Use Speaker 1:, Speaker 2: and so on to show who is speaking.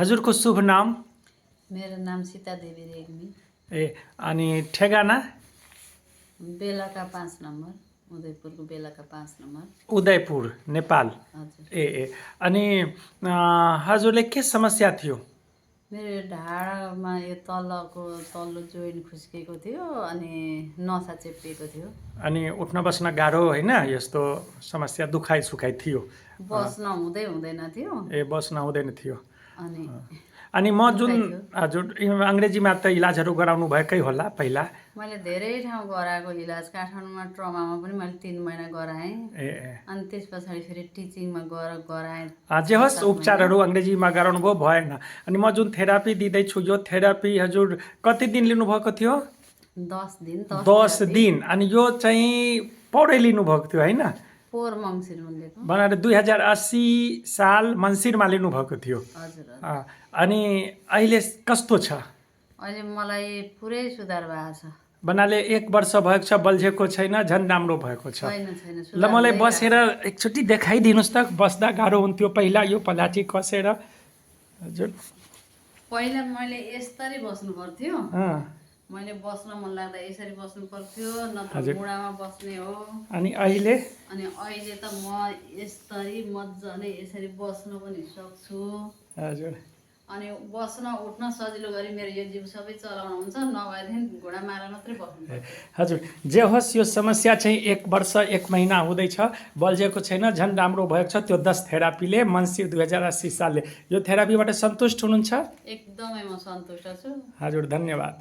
Speaker 1: हजुरको शुभ नाम?
Speaker 2: मेरो नाम सीता देवी रेग्मी।
Speaker 1: ए अनि ठेगाना?
Speaker 2: बेलाका 5 नम्बर, उदयपुरको बेलाका 5 नम्बर।
Speaker 1: उदयपुर, नेपाल।
Speaker 2: हजुर।
Speaker 1: ए अनि हजुरले के समस्या थियो?
Speaker 2: मेरो यो ढाडमा यो तल्लो जोइन्ट खुस्किएको थियो अनि नसा चेप्पिएको थियो।
Speaker 1: अनि उठ्न बस्न गाह्रो होइन? यस्तो समस्या दुखाइ सुखाइ थियो?
Speaker 2: बस्न हुँदैन थियो।
Speaker 1: ए बस्न हुँदैन थियो।
Speaker 2: अनि
Speaker 1: म जुन हजुर अङ्ग्रेजीमा त इलाजहरू गराउनु भएकै होला पहिला?
Speaker 2: मैले धेरै ठाउँ गराएको इलाज। काठमाडौँमा ट्रमामा पनि मैले 3 महिना गराएँ। अनि त्यस पछाडि फेरि टिचिङमा गराएँ।
Speaker 1: जे होस् उपचारहरू अङ्ग्रेजीमा गराउनु भयो भएन। अनि म जुन थेरापी दिँदैछु यो थेरापी हजुर कति दिन लिनुभएको थियो?
Speaker 2: 10 दिन।
Speaker 1: 10 दिन। अनि यो चाहिँ पौडै लिनुभएको थियो होइन?
Speaker 2: पोहोर मङ्सिरमा लिएको।
Speaker 1: बनाएर 2080 साल मङ्सिरमा लिनुभएको थियो।
Speaker 2: हजुर।
Speaker 1: अनि अहिले कस्तो छ?
Speaker 2: अहिले मलाई पुरै सुधार भएको छ।
Speaker 1: बनाले 1 वर्ष भएको छ, बल्झेको छैन, झन् राम्रो भएको छ।
Speaker 2: छैन।
Speaker 1: ल मलाई बसेर एकचोटि देखाइदिनुहोस् त। बस्दा गाह्रो हुन्थ्यो पहिला यो पलाची कसेर? हजुर
Speaker 2: पहिला मैले यसरी बस्नु पर्थ्यो। मैले बस्न मन लाग्दा यसरी बस्नु पर्थ्यो, नत्र मुडामा बस्ने हो।
Speaker 1: अनि अहिले
Speaker 2: त म यसरी मजाले यसरी बस्न पनि सक्छु।
Speaker 1: हजुर।
Speaker 2: अनि बस्न उठ्न सजिलो गरी मेरो यो जिउ सबै चलाउन हुन्छ, नभएदेखि घुँडा मारेर मात्रै बस्नु पर्छ।
Speaker 1: हजुर जे होस् यो समस्या चाहिँ 1 वर्ष 1 महिना हुँदैछ, बल्झेको छैन, झन् राम्रो भएको छ। त्यो 10 थेरापीले मङ्सिर 2080 सालले यो थेरापीबाट सन्तुष्ट हुनुहुन्छ?
Speaker 2: एकदमै म सन्तुष्ट छु।
Speaker 1: हजुर धन्यवाद।